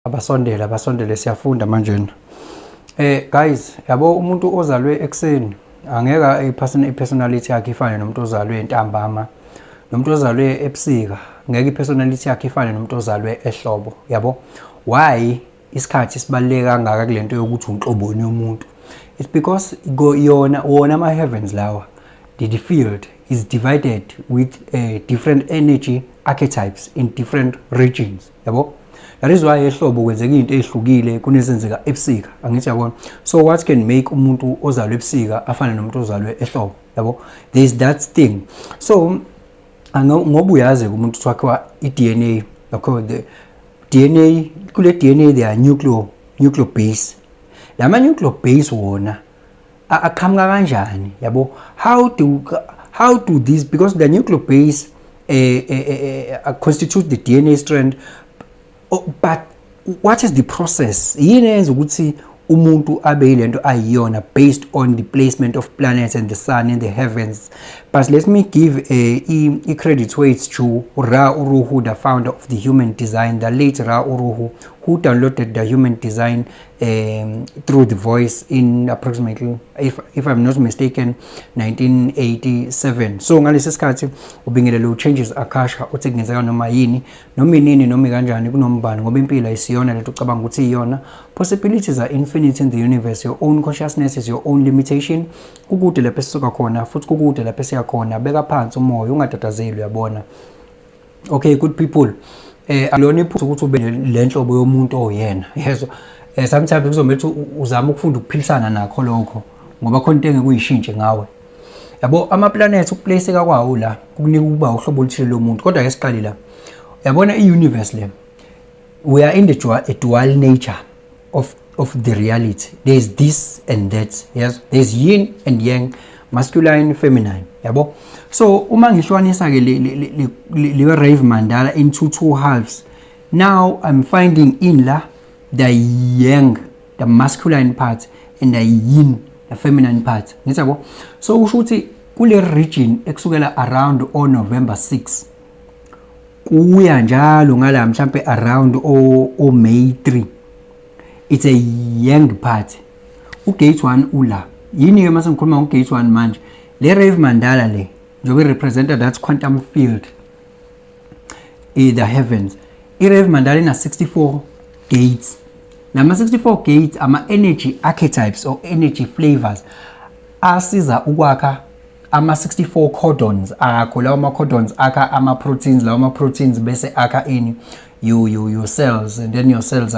Abasondele, abasondele, siyafunda manjena. Guys, yabo, umuntu ozalwe ekuseni angeke i-personality yakhe ifane nomuntu ozalwe entambama. Nomuntu ozalwe ebusika ngeke i-personality yakhe ifane nomuntu ozalwe ehlobo, yabo. Why isikhathi sibaluleke kangaka kulento yokuthi unhloboni yomuntu? It's because go yona wona ama heavens lawa, the field is divided with different energy archetypes in different regions, yabo. That is why ehlobo kwenzeka izinto ezihlukile kunezenzeka ebusika, angithi yabona? So what can make umuntu ozalwe ebusika afane nomuntu ozalwe ehlobo, yabo? There is that thing. So ngoba uyazi umuntu wakhiwa i-DNA, yakho, the DNA, kule DNA there are nucleo base. Lama nucleo base wona aqhamuka kanjani, yabo? How do these, because the nucleo base constitute the DNA strand. Oh, but what is the process? Yini eyenza ukuthi umuntu abe yilento ayiyona based on the placement of planets and the sun in the heavens? But let me give a credit where it's due. Ra Uru Hu, the founder of the human design, the late Ra Uru Hu, who downloaded the human design through the voice in approximately, if I'm not mistaken, 1987. So ngalesi sikhathi ubingelelo changes akasha uthi kungenzeka noma yini, noma inini, noma kanjani, kunombani, ngoba impilo ayisiyona lento ucabanga ukuthi iyona. Possibilities are infinite in the universe. Your own consciousness is your own limitation. Kukude lapho esisuka khona futhi kukude lapho esiya khona. Beka phansi umoya, ungatatazeli, uyabona? Okay, good people, alona iphutha ukuthi ube le nhlobo yomuntu oyena, yezwa? Sometimes kuzomela ukuthi uzame ukufunda ukuphilisana nakho lokho, ngoba khona into engeke uyishintshe ngawe, yabo. Ama-planets, ukuplaceka kwawo la kukunika ukuba uhlobo oluthile lomuntu. Kodwa ke siqale la, yabona, i-universe le, we are in the dual, a dual nature of the reality. There's this and that, yes, there's yin and yang, masculine, feminine, yabo. So uma ngihlukanisa ke le Rave Mandala into two halves, now I'm finding in la the yang, the masculine part, and the yin, the feminine part, ngithi yabo. So usho ukuthi kule region ekusukela around o November 6 kuya njalo ngala mhlambe around o May 3, it's a yang part. Ugate 1 ula yini ke? Mase ngikhuluma ngogate 1 manje, le Rave Mandala le njengoba representa that quantum field in the heavens, i-Rave Mandala ina 64 gates. Lama 64 gates ama energy archetypes or energy flavors asiza ukwakha ama 64 codons akho. Lawo ma codons akha ama proteins, lawo ma proteins bese akha ini? You your cells, and then your cells